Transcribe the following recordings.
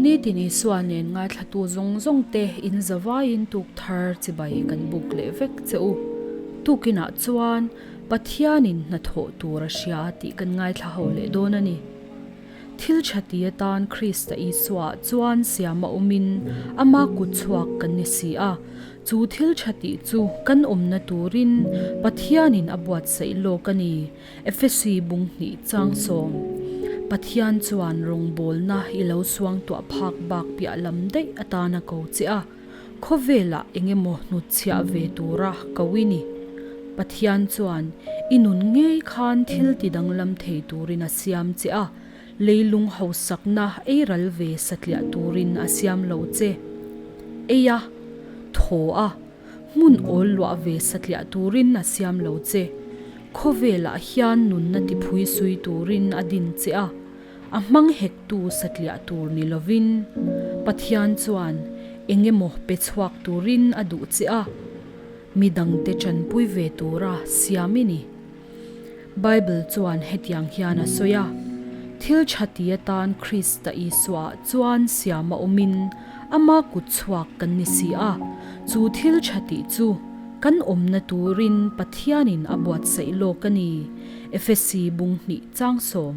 Nitin Isua nen ngaithlatu zawng zawng te in zavaiin tuk thar chibai kan buk leh vek che u. Tukinah chuan Pathianin hnathawh tur a hria tih kan ngaithla ho leh dawn a ni. Thil tha ti atan Krista Isua chuan siam a awmin ama kut chhuak kan ni si a, chu thil tha tih chu kan awmna turin Pathianin a buatsaih lawk a ni, Efesi bung hnih chang sawm. Pathian chuan rawngbawlna i lo suangtuah phak bak piah lam daih atan a ko che a. Khawvelah eng emaw hnutchhiah ve tura ko i ni. Pathian chuan i nun ngei khan thil ti danglam thei turin a siam che a, leilung hausakna ei ral ve satliah turin a siam lo che. Ei a, thaw a, hmun awl luah ve satliah turin a siam lo che. Khawvelah hian nunna tiphui sui turin a din che a. A hmang hektu satliah tur ni lovin Pathian chuan eng emaw pe chhuak turin a duh che a, mi dangte tanpui ve tura siam i ni. Bible chuan hetiang hian a sawi a, Thil tha ti atan Krista Isua chuan siam a awmin ama kut chhuak kan ni si a, chu thil tha tih chu kan awmna turin Pathianin a buatsaih lawk a ni, Efesi bung hnih chang sawm.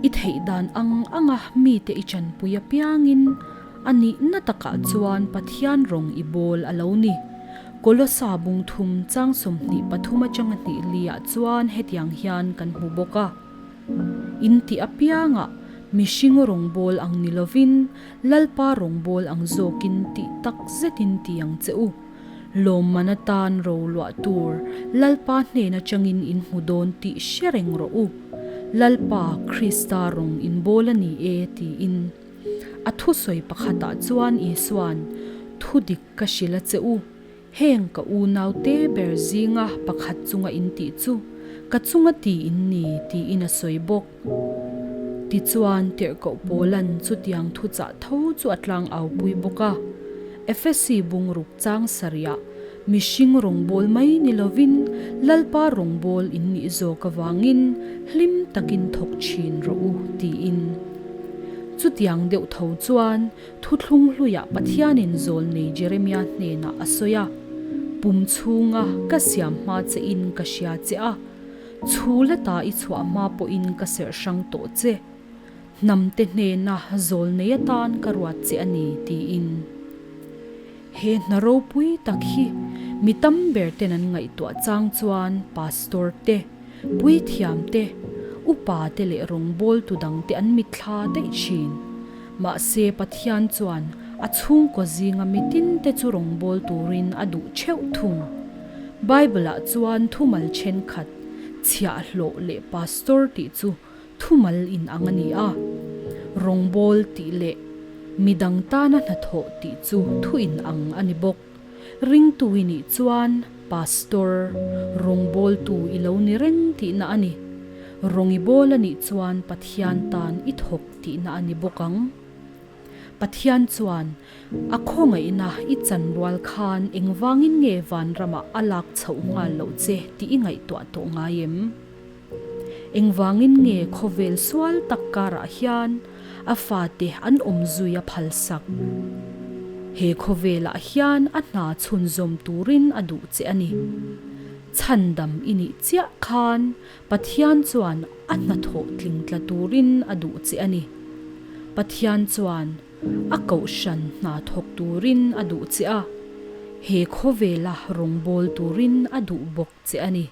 I theih dan ang anga mite i chanpui apiangin a nihna takah chuan Pathian rawng i bawl a lo ni. Kolosa bung thum chang 23 atanga hnih liah chuan hetiang hian kan hmu bawk a, In tih apiangah mihring rawng bawl ang ni lovin Lalpa rawng bawl ang zawkin tih tak zetin ti ang che u. Lawmman atan ro luah tur Lalpa hnen atangin in hmu dawn tih hre reng rawh u. Lalpa Krista rawng in bawl a ni e tiin. A thusawi pakhatah chuan Isua'n, Thu dik ka hrilh a che u, heng ka unaute ber zinga pakhat chunga in tih chu ka chunga ti in ni tiin a sawi bawk. Tichuan, Tirhkoh Paula'n chutiang thuchah tho chu a tlang aupui bawk a. Efesi bungruk chang sarihah mihring rawngbâwl mai ni lovin Lalpa rawngbâwl in nih zawk avângin hlim takin thawk ṭhîn rawh u, tiin. Chutiang deuh tho chuan thuthlung hluiah Pathianin zawlnei Jeremia hnênah a sawi a, Pum chhûnga ka siam hma chein ka hria che a, Chhu la ta i chhuah hma pawhin ka serh hrang tawh che. Hnamte hnena zawl nei atan ka ruat che a ni, tiin. He hna ropui tak hi mi tam ber ten an ngaihtuah chang chuan pastor te, puithiam te, upa te leh rawngbawltu dang te an mitthla daih thin. Mahse Pathian chuan a chhungkaw zinga mitin te chu rawngbâwl turin a duh theuh thung. Bible-ah chuan thumal thenkhat, chhiahhlawh leh pastor tih chu thumal inang a ni a. Rawngbâwl tih leh midang tana hnathawh tih chu thu inang a ni bawk. Ringtu i nih chuan pastor, rawngbâwltu i lo ni reng tihna a ni. Rawng i bâwl a nih chuan Pathian tan i thawk tihna a ni bawk ang. Pathian chuan a khawngaihna i chan rual khan engvangin nge vanramah a lak chhoh nghal loh che tih i ngaihtuah tawh ngai em? Engvangin nge khawvel sual tak karah hian a fate an awm zui a phalsak? He khawvelah hian a hna chhunzawm turin a duh che a ni. Chhandam i nih chiah khan Pathian chuan a hnathawh tling tla turin a duh che a ni. Pathian chuan a kohhran hna thawk turin a duh che a, he khawvela rawngbâwl turin a duh bawk che a ni.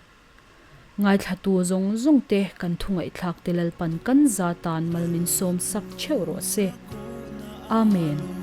Ngaithlatu zawng zawng te kan thu ngaihthlak te Lalpan kan za tan mal min sawm sak theuh rawh se. Amen.